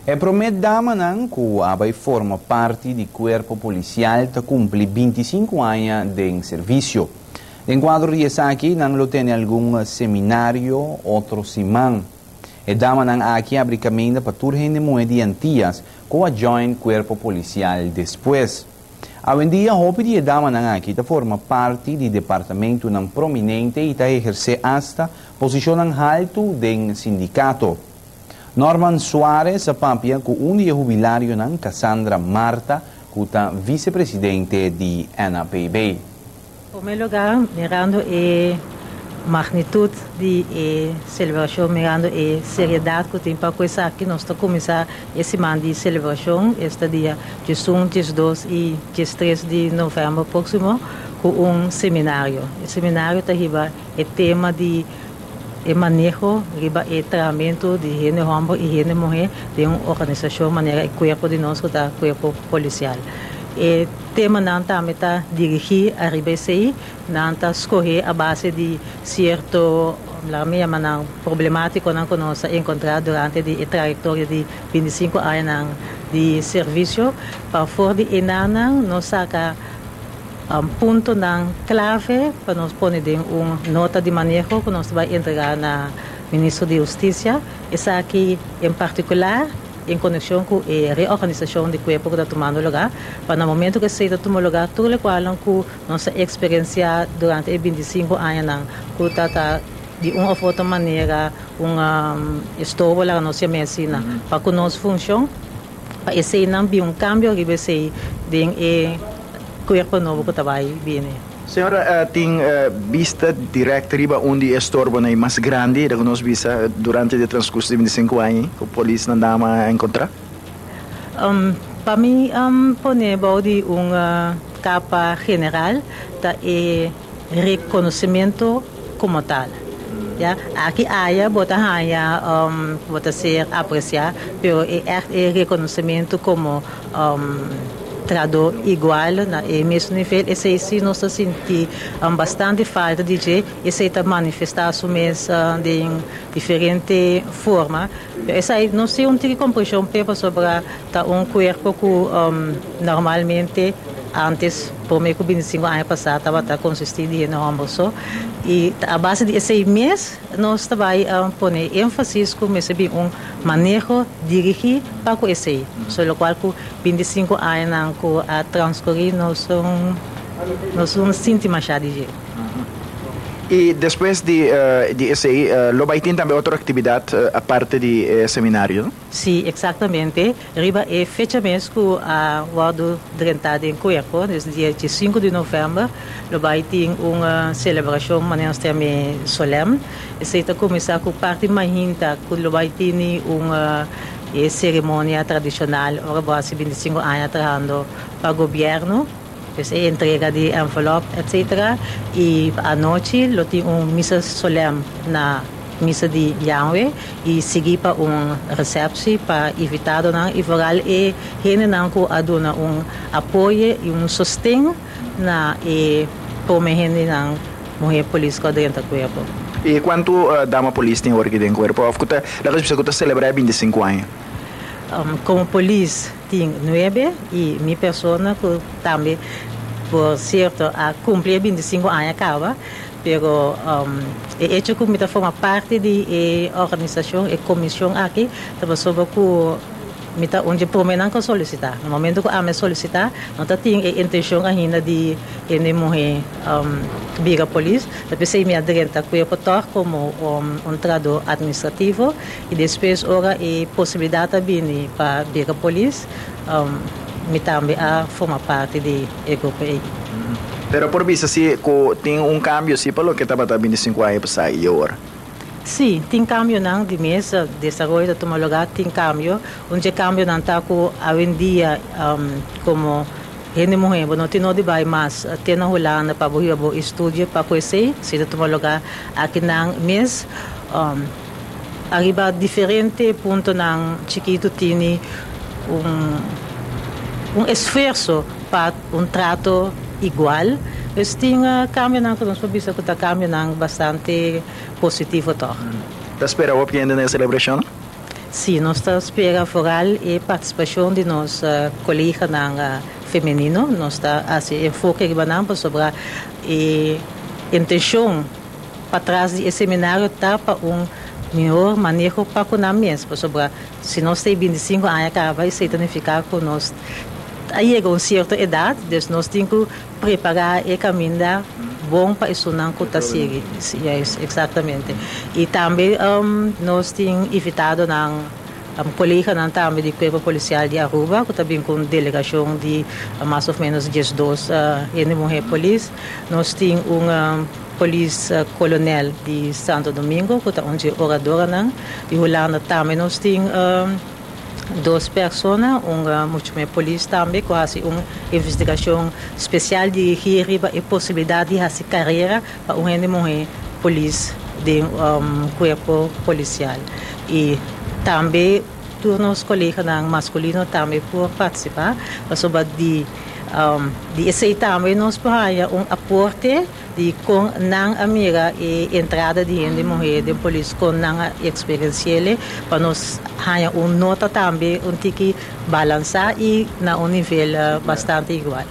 E promé damanan ku a bai forma parti di kuerpo polisial ta kumpli 25 aña den servisio. Den kuadro di esaki nan lo tene algun seminario otro siman. E damanan aki a habri kaminda pa tur hende muhé di Antias ku a join kuerpo polisial despues. Awendia hopi di e damanan aki ta forma parti di departamentunan prominente i ta ehersé asta posishonnan haltu den sindikato. Norman Suarez a papia ku un di e hubilarionan, Cassandra Marta, ku ta visepresidente di NAPB. Promé lugá, mirando e magnitut di e selebrashon, mirando e seriedat ku tin pa ku esaki, nos ta kuminsá e siman di selebrashon, esta dia 11, 12 i 13 di novèmber próksimo, ku un seminario. E seminario ta hiba e tema di e maneho riba e trahamentu di hende hòmber i hende muhé den un organisashon manera e kuerpo di nos ku ta kuerpo polisial. E temanan tambe ta dirigí ariba esei, nan ta skohé a base di sierto, laga mi yama nan, problemátikonan ku nos a enkontrá durante di e trayektoria di 25 añanan di servisio. Pa for di enanan nos saka puntonan klave pa nos pone den un nota di maneho ku nos ta bai entregá na Ministro di Hustisia. Esaki en partikular en konekshon ku e reorganisashon di kuerpo ku ta tumando lugá, pa na momento ku esei ta tuma lugá tur lokualnan ku nos a eksperensiá durante e 25 añanan ku ta ta di un òf otro manera un estorbo, laga nos yam'é asina, pa ku nos funshon, pa eseinan bin un kambio riba esei den e kuerpo nobo ku ta bai bini. Señora tin bista direct riba un di e estorbonan mas grandi ku nos bisa durante di transkurso di 25 aña ku polisnan dama a enkontrá? Pa mi pone bou di un kapa general ta e rekonosementu komo tal. Ya, aki aya bo ta haña, bo ta ser apresiá, pero e ègt e rekonosementu komo trahadó igual na e mesun nivel, esei sí nos ta sinti bastante falta di dje. Esei ta manifestá su mes den diferente forma. Pero esei no si un tiki kompreshon p'e pasobra ta un kuerpo ku normalmente antes, promé ku 25 aña pasá, tabata konsistí di hende hòmber so. I ta a base di esei mes nos ta bai pone énfasis ku mester bin un maneho dirigí pa ku esei. So lokual ku 25 añanan ku a transkurí nos no sinti mashá di dje. I despues di di esei lo bai tin tambe otro aktividat aparte di e seminario, no? Sí, eksaktamente. Riba e fecha mes ku a wòrdu drentá den kuerpo, dus dia 5 di novèmber, lo bai tin un selebrashon manera nos ta yam'é solèm. Esei ta kuminsá ku parti mainta ku lo bai tini un e seremonia tradishonal ora bo hasi 25 aña trahando pa gobièrnu. Pues e entrega di envelop etc. I anochi lo tin un misa solèm na misa di Yahweh i sigui pa un resèpsi pa invitadonan i vooral e hendenan ku a duna un apoyo i un sosten na e prome hendenan muhé polis ku a drenta kuerpo. I kuantu dama polis tin awor aki den kuerpo òf ku ta laga nos bisa ku ta selebrá e 25 aña? Komo polis tin nuebe i mi persona ku tambe por sierto a kumpli e 25 aña kaba, pero e echo ku mi ta forma parti di e organisashon, e komishon aki, ta pasobra ku mi ta un dje proménan ku a solisitá. Na momento ku ami a solisitá, no ta tin e intenshon ainda di hende muhé bira polis, ta p'esei mi a drenta kuerpo tòg komo un trahadó administrativo. I despues ora e posibilidat a bini pa bira polis, mi tambe a forma parti di e grupo ei. Pero por bisa si ku tin un kambio si pa loke tabata 25 aña pasá i awor? Sí, tin kambionan di mes. Desaroyo ta tuma lugá, tin kambio. Un dje kambionan ta ku awendia komo hende muhé bo no tin no di bai mas te na Hulanda pa bo hiba bo estudio pa ku esei. Si ta tuma lugá akinan mes. Ariba diferente puntonan chikitu tini un un esfuerso pa un trato igual. Dus tin kambionan ku nos por bisa ku ta kambionan bastante positivo tòg. Ta spera hopi hende na e selebrashon? Si, nos ta spera vooral e participacion di nos coleganan femenino. Nos ta haci enfoke riba nan pasobra e intencion patras di e seminario ta pa un mihor maneho pa cu nan mes, pasobra si nos tin 25 aña caba, esey ta nifica cu nos a yega un cierto edad, dus nos tin cu prepara e caminda bon pa esunnan cu ta sigui. Yes, exactamente. Y tambe nos tin invitadonan, coleganan tambe di Cuerpo Policial di Aruba, cu tambe cu delegacion di mas of menos 12 hende muhe polis. Nos tin un polis coronel di Santo Domingo, cu ta un oradornan. Di Hulanda tambe nos tin dos persona, un mucha muhe polis tambe, cu a haci un investigacion special dirigi riba e posibilidad di haci carera pa un hende muhe polis di cuerpo policial. Y tambe tur nos coleganan masculino tambe por participa, pasobra di esey tambe nos por un aporte di con nan a mira e entrada di hende muhe den polis, con nan experiencia, pa nos haya un nota tambe un tiki balansa y na un nivel bastante igual.